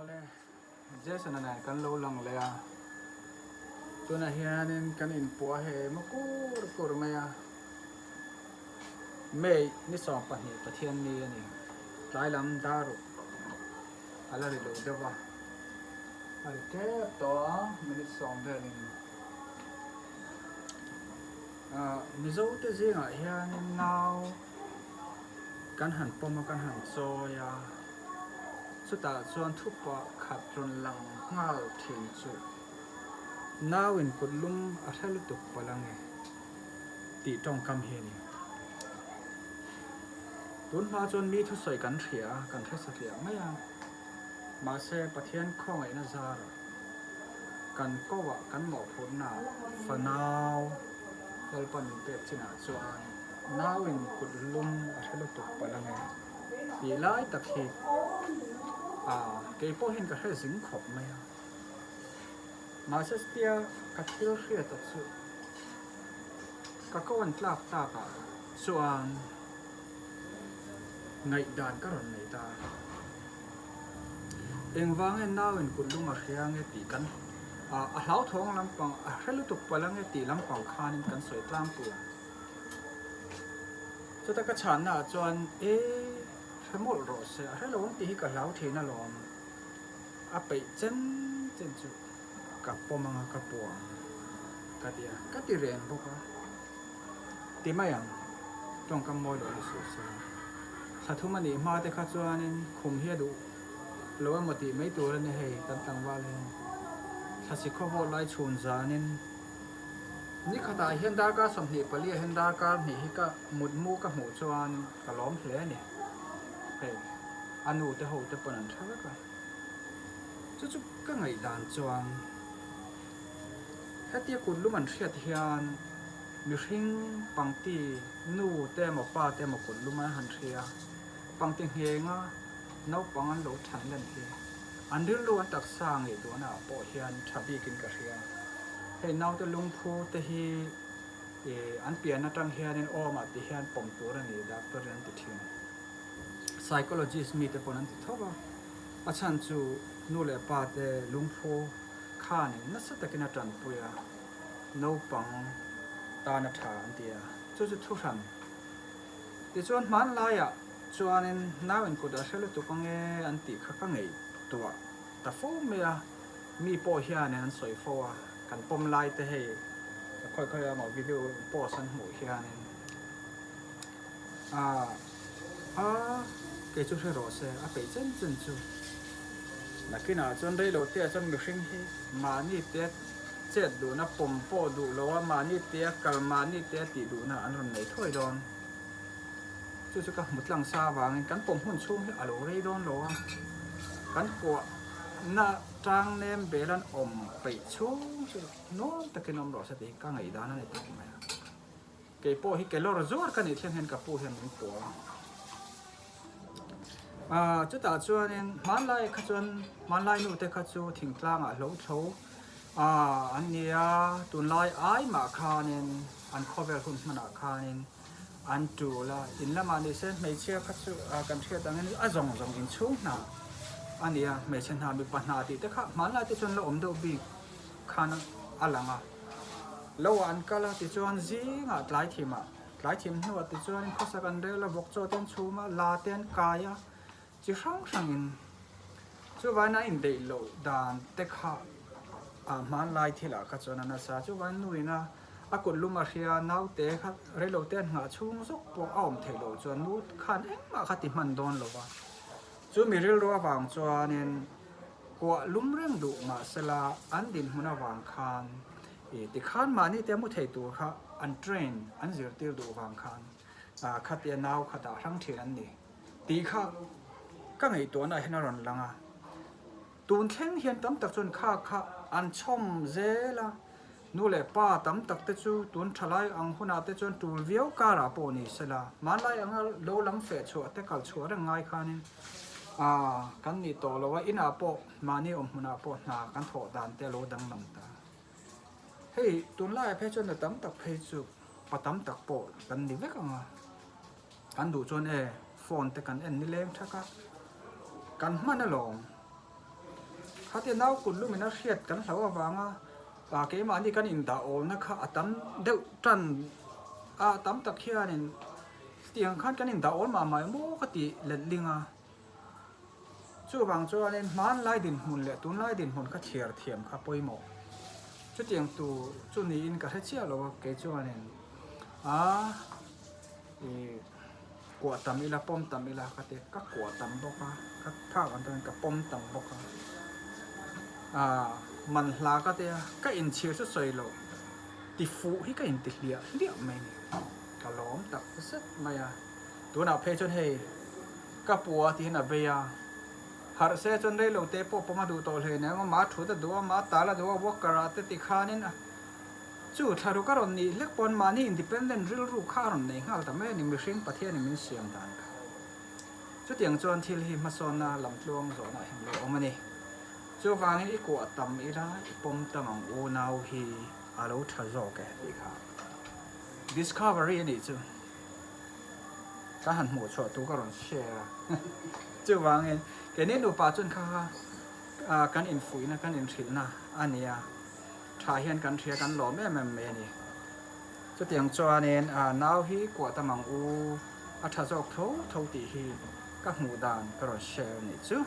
Awle, Jason-a nen kan lo lang leh a, tunah hianin kan inpuah he maw kur kur mai a, May ni 12 Pathianni a ni, tlai lam dar ruk a la ri lo deuh a, a ri tep tawh a, minute sawm velin. Mizote zingah hianin nau kan han pawm a, kan han chawi a, chutah chuan thu pakhat rawn lang nghal thin chu nauin kut lum a hre lutuk palh ange tih tawngkam hi a ni. Tun hma chuan mi thusawi kan hria a, kan hre satliah mai a, mahse Pathian khawngaihna zarah Kan koah kan mawhphurhna fanau Lalpa min pek chinah chuan nauin kut lum a hre lutuk palh ange tih lai tak hi a kei pawh hian ka hre zing khawp mai a. Mahse chutia ka thil hriata chu ka ko an tlak takah chuan ngaihdan ka rawn nei ta. Engvang nge nau in kut lum a hria nge tih kan a hlauthawng lampang a hre lutuk palh ange tih lampang khanin kan sawi tlangpui ang. Chuta ka chhanna ah chuan e hre mawlh rawh se a hre lo ang tih hi ka hlau thin alawm. A peih chen chen chu ka pawm anga ka puah ang ka ti a, ka ti reng bawk a. Ti mai ang, tawngkam mawi loh ni suh se. Thla thum a nih hma te kha chuanin khum hi a duh lo emaw tih mai tur a ni hei kan tlangval hian thla si khaw vawt lai chhun zanin ni khatah hian darkar 24 ah hian darkar hnih hi ka mutmu ka hmuh chuan ka lawm hle a ni. Hei a nu te ho te pawn an tha vek a, chu chu ka ngaihdan chuan hetia kut lum an hriat hian mihring pangti nu te emaw pa te emaw kut lum an han hria, pangti nghenga naupang an lo than len hi an rilru an taksa ngaihtuahna ah pawh hian tha bikin ka hria. Hei naute lungphu te hi an pian atang hianin awmah ti hian pawm tur a ni doctor in an ti thin. Psychologist mite pawn an ti tho va, a chhan chu nu leh pa te lungphu khanin nasa takin a tanpui a, naupang tan a tha an ti a, chu chu thuhran. Tichuan hmanlaiah chuanin nau inkut a hre lutuk ange an tih kha ka ngaihtuah ta fo mai a, mi pawh hianin an sawi fo a, kan pawm lai te hei khawi khawi emaw video post an hmuh hianin. A a kei chu hre rawh se, a peih chen chen chu. Nakinah chuan rei lo te ah chuan mihring hi mahni te chet duhna pawm pawh duh lo a, mahni te a kal, mahni te a tih duhna an rawn nei thuai dawn. Chu chu ka hmu tlang sa avangin kan pawm hun chhung hi a lo rei dawn lo a, kan kuah na tang nem bel an awm peih chhung chu nuam takin awm rawh se tih hi ka ngaihdan a ni tawp mai a. Kei pawh hi kelawr zuar ka nih thleng hian ka pu hian min pawh a. Aaa chutah chuanin hmanlai kha chuan hmanlai nu te kha chu thingtlangah hlo thlo aaa an ni a, tunlai ai mah khanin an khawvel hun hmanah khanin an tul a, in lamah ni se hmeichhia kha chu kan hriat angin a zawng zawng inchhung hna a ni a, hmeichhe hna mipa hna tih te kha hmanlai te chuan la awm deuh bik khan a lang a. Lo ah an kal a tichuan zingah tlai thimah tlai thim hnuah tichuan khawsak an rel a vawk chaw te an chhum a la te an kai a chi hrang hrangin chuvain a indeih loh dan te kha ah hmanlai thilah kha chuan a nasa chuvain nuin a a kut lum a hria naute kha reilo te an nghah chhung zawk pawh a awm theih loh chuan nu khan engmah kha ti hman dawn lo va chu mi rilru avang chuanin. Kuah lum reng duh mahsela an dinhmun avang khan i tikhan mahni te mu thei tur kha an train an zirtir duh vang khan khatia nau kha dah hrang thin an ni tih kha ka ngaihtuahna ah hian a rawn lang a. Tun thleng hian tam tak chuan kha kha an chhawm zel a, nu leh pa tam tak te chu tun thalai ang hunah te chuan tul viau karah pawh ni sela hmanlai anga lo lam feh chhuah te kal chhuah reng ngai khanin Aaa, kan nih tawh lo a, inah pawh mahni awm hmunah pawh hna kan thawh dan te a lo danglam ta. Hei, tunlaiah phei chuan nu tam tak phei chu pa tam tak pawh kan ni vek ang a, kan duh chuan e phone te kan en nileng thak a, kan hman alawm. Khatia nau kut lumin a hriat kan hlau avanga keimahni kan indah awlna kha a tam deuh tan a, tam tak hianin tiang khan kan indah awl mah mah emaw ka ti letling a. Chuvang chuanin hmanlai dinhmun leh tunlai dinhmun kha chhiar thiam kha pawimawh. Chutiang tur chu niin ka hre chiah lo a, kei chuanin a ih kuah tam ila pawm tam ila ka ti, ka kuah tam bawk a, ka phak ang chuan ka pawm tam bawk a, ah man hla ka tia ka inchhir chu sawi loh ti fuh hi ka inti hliah hliah mai a ni, ka lawm tak zet mai a. Tunah phei chuan hei ka pua tihian a vei a, harh se chuan rei lo te pawh pawm a duh tawh hle nen amah thut a duh a, amah tal a duh a, walker ah te ti khanin a chu thlaruk a rawn nih hlek pawn mahni independent rilru kha a rawn nei nghal ta mai a ni, mihring Pathianin min siam dan kha. Chutiang chuan thil hi hmasawnna lamtluang zawhna ah hian lo awm a ni. Chuvangin i kuah tam ila i pawm tam ang unau hi a lo tha zawk e tih kha discovery a nih chu. Ka han hmuh chhuah tur ka rawn share a. Chuvangin keini nupa chuan kha kha kan infuihna kan inhrilhna a ni a, tha hian kan hria kan lawm em em mai a ni. Chutiang chuanin nau hi kuah tam ang u, a tha zawk tho tho tih hi ka hmuh dan ka rawn share a nih chu.